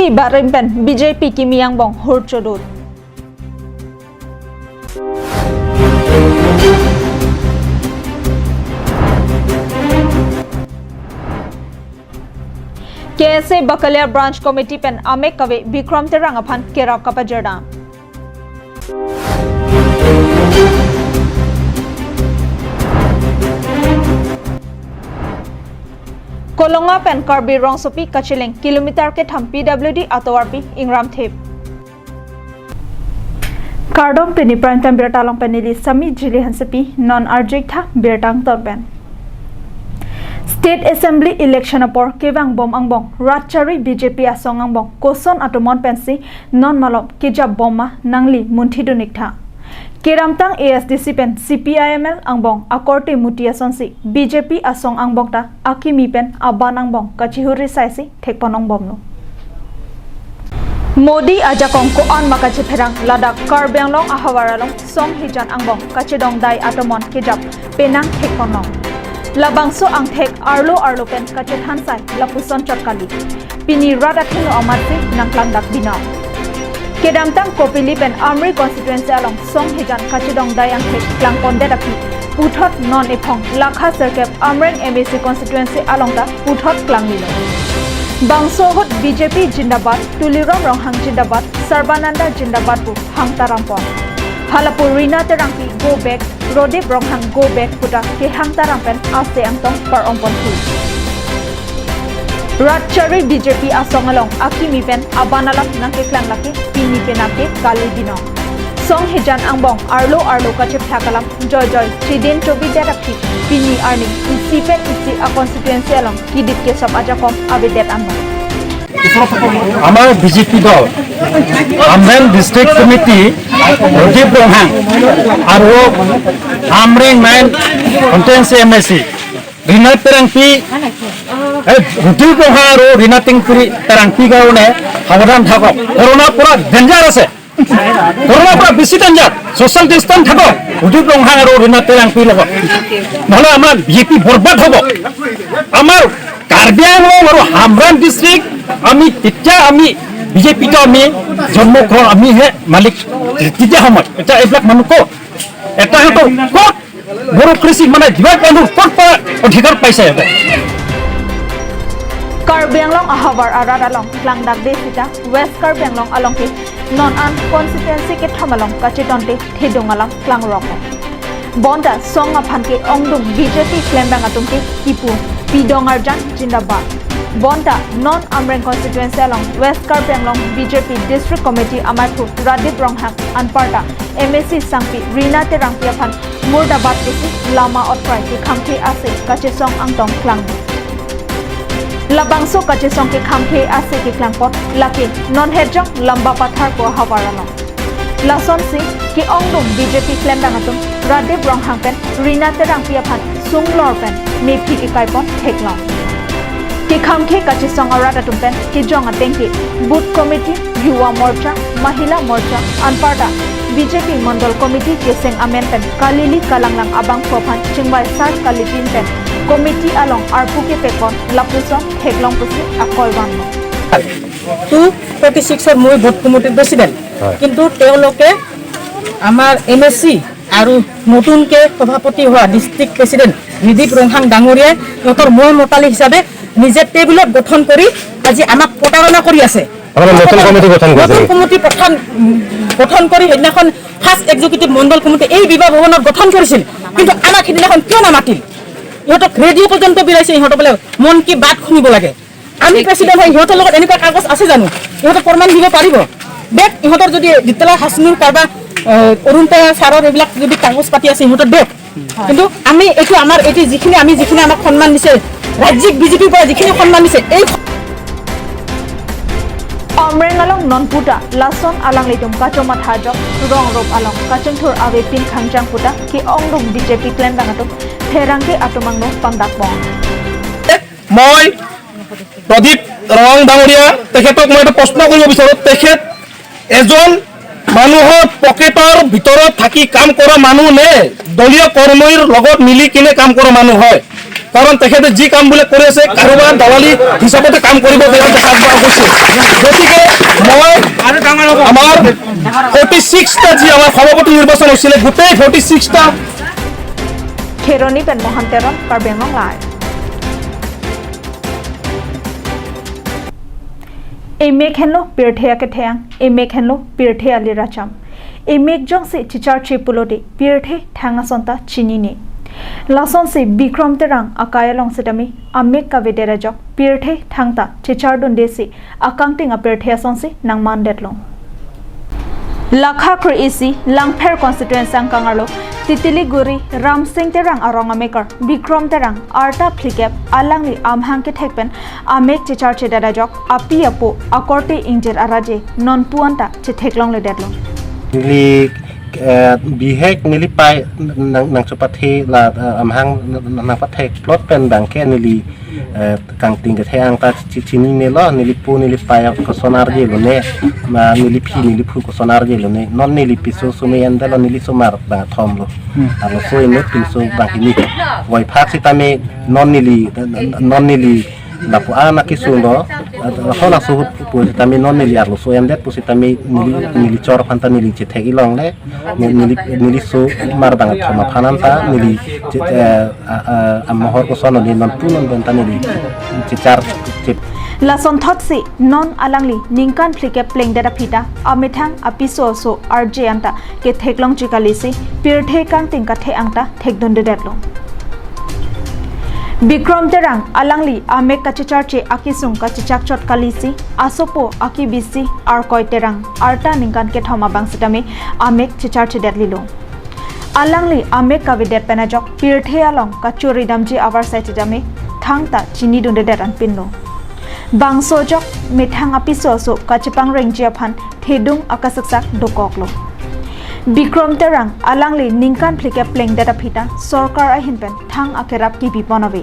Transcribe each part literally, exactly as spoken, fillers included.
Barim pen B J P kimi angbong hur chodut. K S A Bakalia Branch Committee pen amek kave Bikram Terang aphan kerap kapajirda. Kolonga pen Karbi Rongsopi kacheleng kilometer kethom P W D atovarpi ingram thip. Kardom, pini Prime Time birta along pen neli Sami Jili Hansepi, non arjik tha birta angton pen. State Assembly election apor kevang bom angbong, rat chari B J P asong angbong koson atomon pensi non malom kejap bom ma nangli munthi dunik tha. Kedamtang A S D C pen C P I M L angbong akorte muti asonsi B J P asong angbong ta akimi pen aban angbong kachihuri saisi thekponong bomlo. Modi ajakong ko-an ma kachepherang ladak Karbi Anglong ahavar along song hijan angbong kachedongdai atomon kejap penang thekponong. Labangso angthek arlo arlo pen kachethansai lapuson chot kali. Pini rat athengno amatsi nangklangdak binong. Kedamtang Kopili pen Amri constituency along song hijan kachedongdai angthek klangpondet aphi puthot non ephong lakha sirkep Amreng M A C constituency along ta puthot klanglilo. Bangso ahut B J P jindabad, Tuliram Ronghang jindabad, Sarbananda jindabad pu hangtarampon. Halapu Rina Terangpi go back, Prodip Ronghang go back puta kehangtaram pen ase angtong par-ongpon thu. Rat chari B J P asong along akimi pen aban alam nangkeklang lake pini penap ke kali binong. Song hijan angbong arlo arlo kachephlak alam joijoi chedin chobidet aphi pini arni isi pen isi a constituency along kidip kesop ajakong avedet angbong. আমাৰ B J P দল, Amreng district committee, Pradip Ronghang আৰু Amreng nine constituency M A C Rina Tengrangpi, এই প্ৰদীপ ৰংহাং আৰু ৰীণা টেংৰাংপী, টেংৰাংপীৰ কাৰণে সাৱধান থাকক। কৰোণা পুৰা ডেঞ্জাৰ আছে, কৰোণা পুৰা বেছি ডেঞ্জাৰ। ছ'চিয়েল ডিষ্টেঞ্চ থাকক প্ৰদীপ ৰংহাং আৰু ৰীণা টেংৰাংপীৰ লগত, নহ'লে আমাৰ B J P বৰবাদ হ'ব। আমাৰ কাৰ্বি আংলং আৰু হামৰাং ডিষ্ট্ৰিক্ট আমি তেতিয়া আমি B J P তো আমি জন্ম কৰ, আমিহে মালিক। তেতিয়া সময়ত এতিয়া এইবিলাক মানুহ ক'ত? এটা সিহঁতৰ ক'ত ব্যুৰ'ক্ৰেচি মানে যিমান মানুহ ক'ত পৰা অধিকাৰ পাইছে সিহঁতে? Karbi Anglong ahavar arat along klangdakde sita West Karbi Anglong along ke non an constituency kethom along kachetongte thedung alam klangrok. Bonta song aphan ke-ongdung B J P klembang atum ke kipu Pidong Arjan jindabad. Bonta non Amreng constituency along West Karbi Anglong B J P District Committee amaiphu Radip Ronghang anparta M A C sangpi Rina Terangpi aphan murdabad pusi lama otprai kekhamkhe ase kachesong angtong klang. Labangso kachesong kekhamkhe ase keklangpon lake non Herjong Lamba Pathar pu ahavar along. Lasonsi ke-ongdung B J P klembang atum Radip Ronghang pen Rina Terangpi aphan sunglor pen mephi kekaipon theklong. Kekhamkhe kachesong arat atum pen kejong ateng ke Booth Committee, Yuva Morcha, Mahila Morcha, anparta B J P Mondol Committee keseng amen pen kalili kalanglang abangphu aphan chingvai sar kalipin pen committee along arpu kepekon lapuson theklong pusi akoi vanlo. Two forty ছিক্সৰ মই বুথ কমিটিৰ প্ৰেচিডেণ্ট। হয়। কিন্তু তেওঁলোকে আমাৰ M A চি আৰু নতুনকে সভাপতি হোৱা ডিষ্ট্ৰিক্ট প্ৰেচিডেণ্ট ৰিদীপ ৰংহাং ডাঙৰীয়াই সিহঁতৰ মৈ মতালি হিচাপে নিজে টেবুলত গঠন কৰি আজি আমাক প্ৰতাৰণা কৰি আছে। আপোনালোকে নতুন কমিটি গঠন কৰিছে নতুন নেকি? কমিটি প্ৰধান, উম, গঠন কৰি সেইদিনাখন ফাৰ্ষ্ট এক্সিকিউটিভ মণ্ডল কমিটি এই বিবাহ ভৱনত গঠন কৰিছিল, কিন্তু আমাক সেইদিনাখন কিয় নামাতিল? ইহঁতক ৰেডিঅ' পৰ্যন্ত বিলাইছে, ইহঁতক বোলে মন কি বাত শুনিব লাগে। আমি প্ৰেচিডেণ্ট হয়, সিহঁতৰ লগত এনেকুৱা কাগজ আছে জানো? ইহঁতে প্ৰমাণ দিব পাৰিব? দেখ, ইহঁতৰ যদি দিতলা হাছনুৰ কাৰোবাৰ, এ, অৰুণ ছাৰৰ এইবিলাক যদি কাগজ পাতি আছে, সিহঁতৰ দেখ। কিন্তু আমি এইটো আমাৰ, এইটো যিখিনি, আমি যিখিনি আমাক সন্মান দিছে, ৰাজ্যিক বিজেপিৰ পৰা যিখিনি সন্মান দিছে, এই Amreng along non puta lason alanglitum kachomatha ajok Rongrop along kachingthur avepin khangjang puta ke-ongdung B J P klembang atum pherangke atum angno pangdakpon. মই প্ৰদীপ ৰং ডাঙৰীয়া, তেখেতক মই এটা প্ৰশ্ন কৰিব বিচাৰোঁ। তেখেত এজন মানুহৰ পকেটৰ ভিতৰত থাকি কাম কৰা মানুহ নে দলীয় কৰ্মীৰ লগত মিলি কিনে কাম কৰা মানুহ হয়? কাৰণ তেখেতে যি কাম বোলে কৰি আছে, কাৰোবাৰ দালালি হিচাপতে কাম কৰিব, তেখেতে হাত বাৰ কৰিছে। গতিকে মই আমাৰ ফৰ্টি ছিক্সটা যি আমাৰ সভাপতি নিৰ্বাচন হৈছিলে, গোটেই ফৰ্টি ছিক্সটা Kheroni pen Mohan Teron, Karbi Anglong Live. Emek henlo pirthe aketheng, emek henlo pirthe aliracham. Emek jongsi chicharche pulote pirthe thang ason ta chinine. Lasonsi Bikrom Terang akai along sitame amek kavedet ajok pirthe thangta chichardundesi akangting apirthe asonsi nangmandetlo. Lakha kre-isi Langpher constituency angkang arlo Titiliguri Ramsing Terang arong amekar Bikrom Terang arta phlikep alangli amahang kethek pen amek chicharchedet ajok api apo akorte ingjir araje nonpu anta chetheklongledetlo. Neli, eh, bihek neli pai nang, nangchepathe la, eh, amahang nang, nangpathek plot pen abangke neli, eh, kangting kethe ang ta chi-, chininelo, neli pu neli pai koson arjelone, ma neli phi neli phu koson arjelone, non neli piso sumi endetlo, neli somar bang thomlo. Hmm. Arloso inut pinso bang hini. Voiphak sitame non neli, non neli lapu-an akesung do, hon asuhut pusitame non neli arloso endet pusitame neli, neli chor aphanta neli chethek-i longle, ne-, neli, neli somar bang thom aphan anta neli che-, eh, a, a, amohor koson neli nonpu non benta neli chichar chip. Lasonthotsi non alangli ningkan phlikep plengdet aphita amethang apiso aso arje anta ketheklongji kalisi pirthe kangting kethe angta thekdundedetlo. Bikrom Terang alangli amek kachicharche akesung kachechakchot kalisi asopo akebisi Arkoi Terang arta ningkan kethom abang sitame amek chicharchedetlilo. Alangli amek kavedet pen ajok pirthe along kachoridamji avarsai sitame thangta chinidundedet anpinlo. Bangso ajok methang apiso aso kachepangrengji aphan thedung akasaksak dokoklo. Bikrom Terang alangli ningkan phlikep plengdet aphita sorkar ahin pen thang akerap kipipon ave.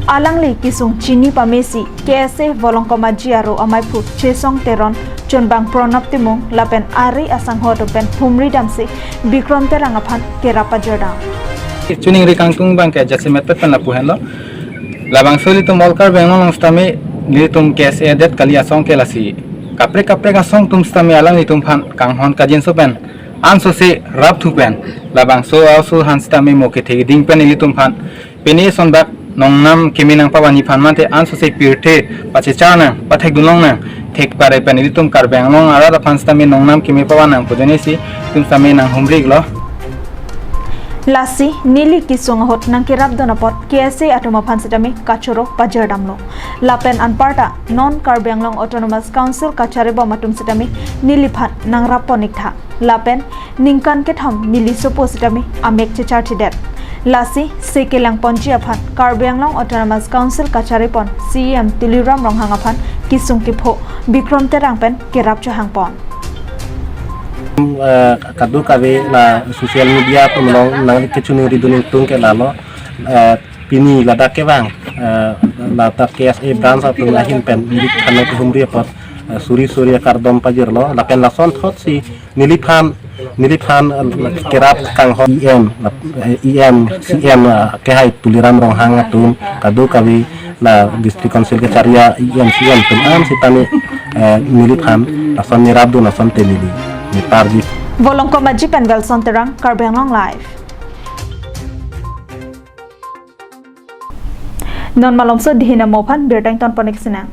Alangli kesung chini pamesi K S A Volongkom Aji aro amaiphu Chesong Teron, chunbang Pranab Timung lapen ari asangho atum pen humri damsi Bikrom Terang aphan kerap pajordam. Chuningri kangtung abangke jasemet pen lapu henlo. Labangso ilitum All Karbi Anglong along sitame ilitum K S A det kali asong ke lasi kaprek kaprek asong atum sitame alanglitum aphan kanghon kajinso pen ansose rapthu pen labangso aso aphan sitame mo kethe keding pen ilitum aphan pini sonbak nongnam keme nangpavanji aphan mate ansose pirthe pachechar nang pathekdunlong nang thek pare pen ilitum Karbi Anglong arat aphan sitame nongnam keme pavan nang pu ajoinesi itum sitame nanghumri-iklo. Lasi neli kesung ahut nangkerapdun apot K S A atum aphan sitame kachoro pajordamlo. Lapen anparta non Karbi Anglong Autonomous Council kacharibom atum sitame neliphan nangrappon-iktha. Lapen ningkan kethom neli sopo sitame amek chicharchedet. Lasi se kelangponji aphan Karbi Anglong Autonomous Council kacharipon C E M Tuliram Ronghang aphan kesung kepho Bikrom Terang pen kerap chohangpon. Eh, kadokave la social media atum along nangli kechuningridun ingtung ke lalo, eh, pini ladak kevang, eh, ladak K S A branch atum ahin pen neli khanok humri apot, eh, suri suri akardom pajirlo, lapen lasonthotsi neliphan, neliphan, eh, kerap kanghon E M, eh, E M, C M, eh, kehai Tuliram Ronghang atum, kadokave la District Council kachari a E M, C M atum an sitame, eh, neliphan lason nerapdun asonte neli neparji. Volongkom Aji pen Welson Terang, Karbi Anglong Live. Non malomso dihin amo aphan birta ingtonpon-ik sinang.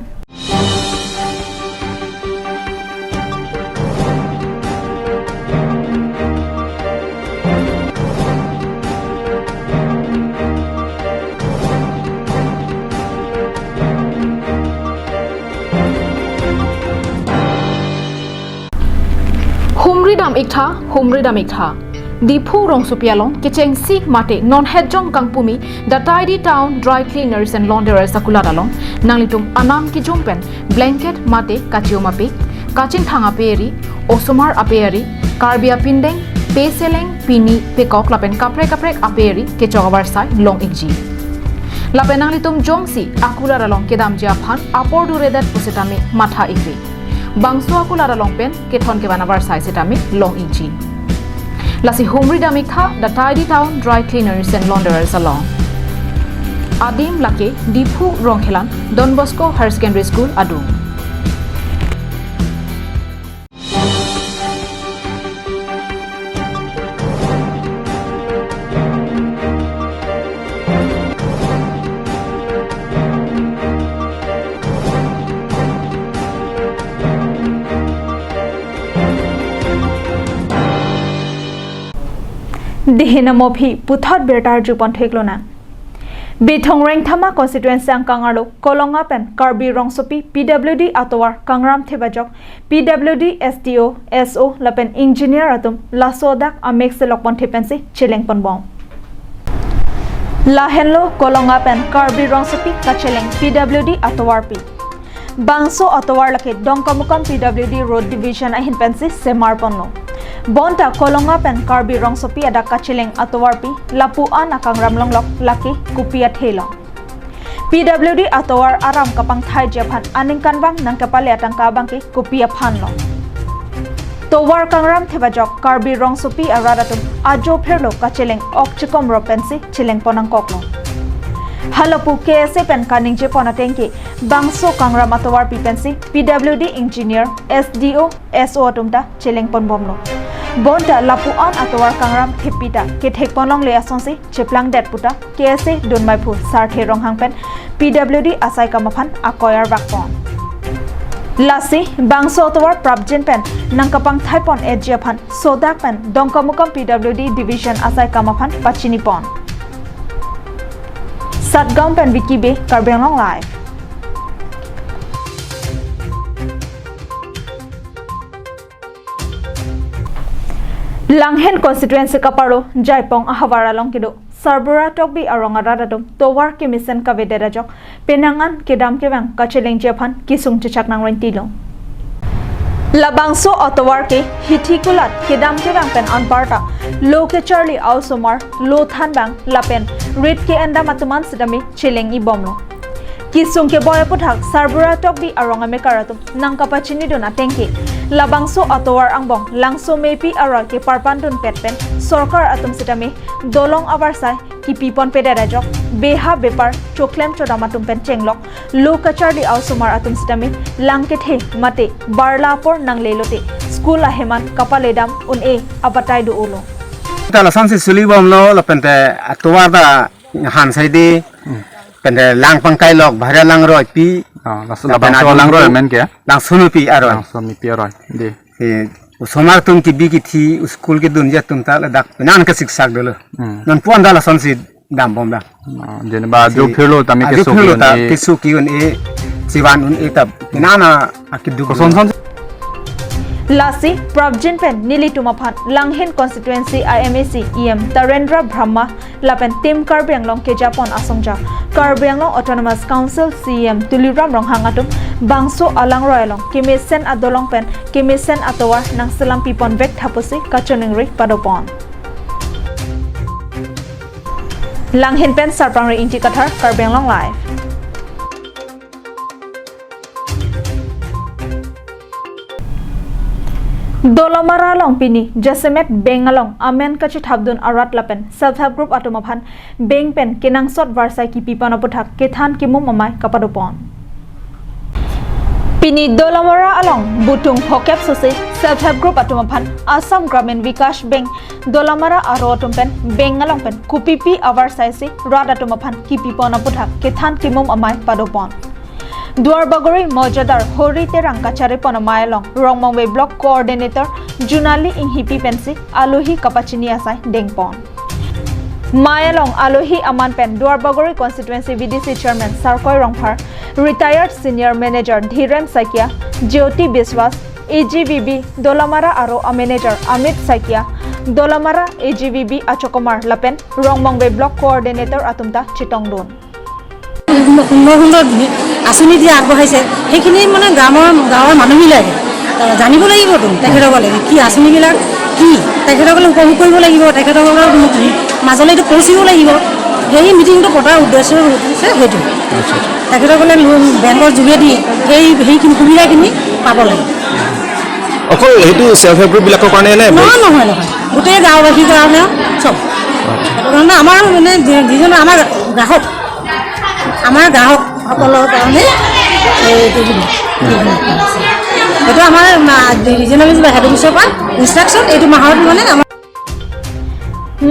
Humri dam-iktha, humri dam-iktha. Diphu rongsopi along kechengsi mate non hetjong kangpumi The Tidy Town Dry Cleaners and Launderers akulat along nanglitum anam kejum pen blanket mate kachium ape, kachinthang ape eri, osomar ape eri, Karbi apindeng, peseleng, pini, pekok lapen kaprek kaprek ape eri kechok avarsai long-ikji. Lapen nanglitum jongsi akulat along kedamji aphan apor duredet pusitame matha-ikre. Bangso akulat along pen kethon kevan avarsai sitame long-ikji. Lasi humri dam-iktha The Tidy Town Dry Cleaners and Launderers along. Adim lake Diphu Rongkhelan Don Bosco Higher Secondary School adung. Dihina mophi puthot birta arjupon theklonang. Bithung Rengthama constituency angkang arlo Kolonga pen Karbi Rongsopi P W D atovar kangram thep ajok P W D S D O, S O lapen engineer atum laso adak amek selok pon thep pensi cheleng ponbom. Lahenlo Kolonga pen Karbi Rongsopi kacheleng P W D atovarpi. Bangso atovar lake Dongkamukam P W D Road Division ahin pensi semar ponlo. Bonta Kolonga pen Karbi Rongsopi adak kacheleng atovarpi lapu-an akangram longlok lake kopi athe lo. P W D atovar aram kapangthaiji aphan aningkanvang nangkepale atangka abangke kopi aphan lo. Tovar kangram thep ajok Karbi Rongsopi arat atum ajo phirlo kacheleng ok chikom rop pensi cheleng pon nangkoklo. Halapu K S A pen kaningje pon atengke bangso kangram atovarpi pensi P W D engineer, S D O, S O atum ta cheleng ponbomlo. Bonta lapu-an atovar kangram theppi ta kethek pon longle asonsi cheplang det puta K S A dunmaiphu Sarthe Ronghang pen P W D asai kam aphan akoi arvak pon. Lasi bangso atovar prapjin pen nangkapangthai pon etji aphan sodak pen Dongkamukam P W D Division asai kam aphan pachini pon. Satgaon pen Vicky Bey, Karbi Anglong Live. Langhin constituency kaparlo Jaipong ahavar along kedo Sarbura Tokbi arong arat atum tovar kemesen kavedet ajok penang an kedam kevang kachelengji aphan kesung chechak nangrentilo. Labangso atovar ke hithi kulat kedam kevang pen anparta lo kecharli a-osomar, lo thanbang lapen rit ke-endam atum an sitame cheleng-i bomlo. Kesung keboi aputhak Sarbura Tokbi arong amekar atum nangkapachinidun atengke labangso atovar angbong langso mepi aral keparpandun pet pen sorkar atum sitame dolong avarsai kipi ponpedet ajok beha bepar choklem chodam atum pen chenglok lo kacharli a-osomar atum sitame lang kethe mate barla apor nanglelote school ahem an kapaledam un-e abatai do-olo. Ta lasonsi suli bomlo lapente atovar ta han saidi pente lang pangkailok bahari alangroipi. Ah, laso lapen labangso adung alangroi amen ke? Langso mepi aroi. Langso mepi aroi. Dei. Si osomar atum kebi kethe, school kedunji atum ta ladak penang kesiksak dolo. Hmm. Non puan ta lasonsi dambom dak. Ah, jeneba ajo phirlo tame ajo keso phirlo ta un-e. Keso ki un-e, chevan un-e ta penang na akeduk. Kosonson. Lasi prapjin pen nelitum aphan Langhin constituency I M A C E M Tarendra Brahma lapen Team Karbi Anglong kejapon asongja Karbi Anglong Autonomous Council C E M Tuliram Ronghang atum bangso alangroi along kemesen adolong pen kemesen atovar nangselam pipon vek tha pusi kachiningri padopon. Langhin pen Sarpangri Ingti Kathar, Karbi Anglong Live. Dolamara along pini jasemet bank along amen kachethapdun arat lapen self help group atum aphan bank pen kenangsot varsai kipipon aputhak kethan kimum amei kapadopon. Pini Dolamara along butung phokep sose self help group atum aphan Assam Gramin Vikash Bank Dolamara aro atum pen bank along pen kopipi avarsai si rat atum aphan kipipon aputhak kethan kimum amei padopon. Duarbagori Mojadar Hori Terang kacharipon amei along Rongmongve Block Coordinator Junali Inghipi pensi alohi kapachini asai dengpon. Mei along alohi aman pen Duarbagori Constituency V D C Chairman Sarkoi Rongphar, Retired Senior Manager Dhirem Saikia, Jyoti Biswas, A G V B Dolamara aro a Manager Amit Saikia, Dolamara A G V B achokomar lapen Rongmongve Block Coordinator atum ta chetongdun. সুন্দৰ সুন্দৰ আঁচনি দিয়া আগবঢ়াইছে, সেইখিনি মানে গাঁৱৰ, গাঁৱৰ মানুহবিলাকে জানিব লাগিবতো তেখেতসকলে কি আঁচনিবিলাক কি, তেখেতসকলে উপভোগ কৰিব লাগিব, তেখেতসকলৰ মাজলৈ এইটো পৌঁছিব লাগিব। সেই মিটিংটো পতাৰ উদ্দেশ্য হৈছে সেইটো। তেখেতসকলে লোন বেংকৰ যোগেদি সেই, সেইখিনি সুবিধাখিনি পাব লাগে। অকল সেইটো ছেল্ফ হেল্প গ্ৰুপবিলাকৰ কাৰণে নে? নহয়, নহয়, নহয়, গোটেই গাঁওবাসীৰ কাৰণে চব। সেইটো কাৰণে আমাৰ মানে যি-, যিজন আমাৰ গ্ৰাহক, আমাৰ গ্ৰাহকসকলৰ কাৰণে এইটো দিব। এইটো আমাৰ ৰিজনেল হেড অফিচৰ পৰা ইনষ্ট্ৰাকশ্যন। এইটো মাহত মানে আমাৰ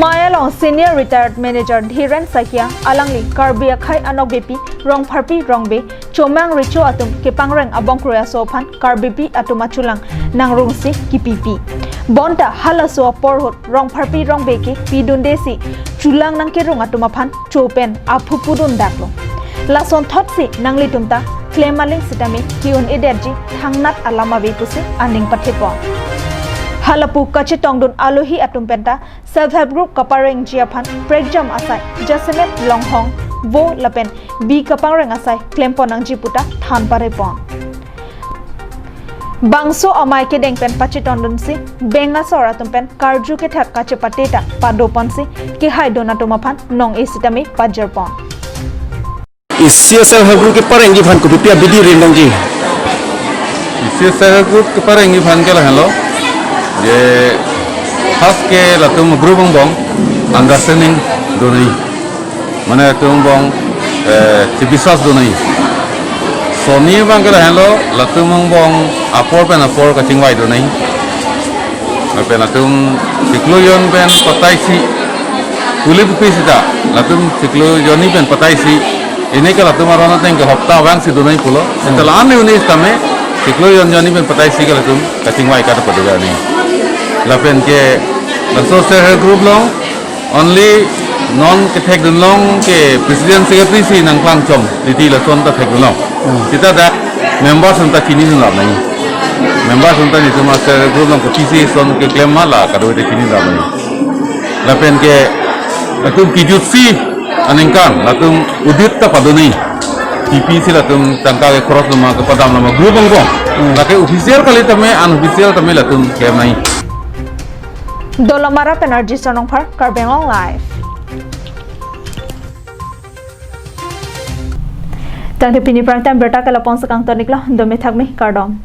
Maya along Senior Retired Manager Dhiren Saikia alangli Karbi akhei anokbepi Rongpharpi Rongbe Chomang Recho atum kepangreng abongkroi aso aphan Karbipi atum achulang nangrungsi kipipi. Bonta halaso apor ahut Rongpharpi Rongbe ke pidunde si chulang nangkerung atum aphan chopen aphu pudun daklo. Lasonthotsi nanglitum ta klem aling sitame ki-un-edetji thangnat alam ave pusi aning pathepon. Halapu kachetongdun alohi atum penta Self Help Group kaparengji aphan prekjam asai jasemet longhong vo lapen bi kapangreng asai klempon nangji puta than parepon. Bangso amei kedeng pen pachetongdunsi beng asor atum pen karju kethak kachepate ta padoponsi kehaidun atum aphan nong-e sitame pajirpon. Isi Self Help Group keparengji aphan kopipi abidi rin nangji? Isi Self Help Group keparengji aphan ke lahenlo. Je khas ke latum group angbong understanding donai. Mane latum angbong eh, chibiswas donai. Sonni abang ke lahenlo, latum angbong apor pen apor kachingvai donai. Lapen latum chiklo jon pen pataisi, puli pupi sita, latum chiklo jonni pen pataisi, ini ke latum aron ateng ke hopta vangsi donai pulo. Sita la-an uni sitame, chiklo jon jonni pen pataisi ke latum kachingvai kata paduga ni. Lapen ke, laso Self Help Group along, only non kethekdunlong ke president secretary si nangklangchom, titi lason ta thekdunlong. Sita dak members atum ta chinidun lap nangji. Members atum ta netum Self Help Group along kopisi ason keklem ma la kadokave ta chinidun lap nangji. Lapen ke latum kijutsi aningkan latum audit ta padonai. T P C latum tangka ke cross loma kepadam loma group angbong. Lake official kali tame unofficial tame latum klem nangji. Dolamara pen R J Sonongphar, Karbi Anglong Live. Tangte pini prime time berta ke lapu-an si kangton-iklo, dome thakme, kardom.